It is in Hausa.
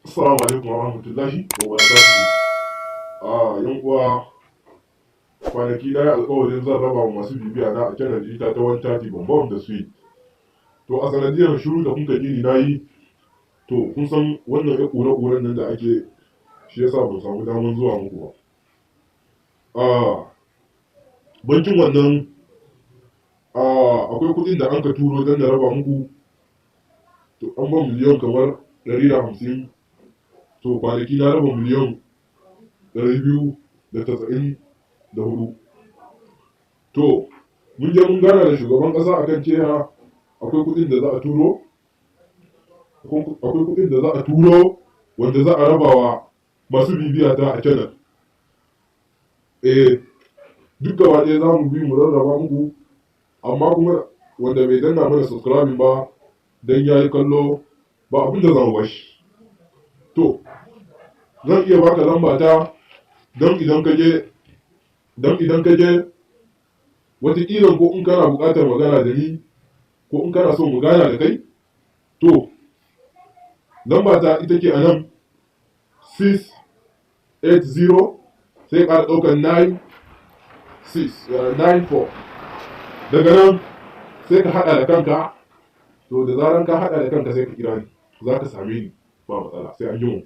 Assalamu alaikum wa rahmatullahi wa barakatuhu. Yan uwa, kwanaki na yi alƙawarin zan raba wa masu bibiya na a channel ɗita ta 130 Bambam da Sweet. To, a sanadiyar shiru da kuka ji na yi, to kun san wannan ƴan ƙure-ƙuren nan da ake, shi yasa ban samu damar zuwa muku ba. Bancin wannan, akwai kuɗin da an ka turo don na raba muku, to an ban miliyan kamar 150. To, kwanaki na raba 294,000,000. To, mun je mun gana da shugaban ƙasa akan cewa akwai kuɗin da za a turo, akwai kuɗin da za a turo wanda za a raba wa masu bibiya ta a channel. Eh, duk gaba ɗaya za mu bi mu rarraba muku, amma kuma wanda bai danna mana subscribing ba, dan ya yi kallo, ba abin da za mu bashi. To, zan iya baka lamba ta don idan ka je wataƙila ko in kana buƙatar magana da ni ko in kana so mu gana da kai. To, lamba ta ita ke a nan: 680, sai ƙara ɗaukar 9 6 9 4. Daga nan sai ka haɗa da kanka. To, da zaran ka haɗa da kanka, sai ka kira ni, za ka same ni, ba matsala. Sai an ji mu.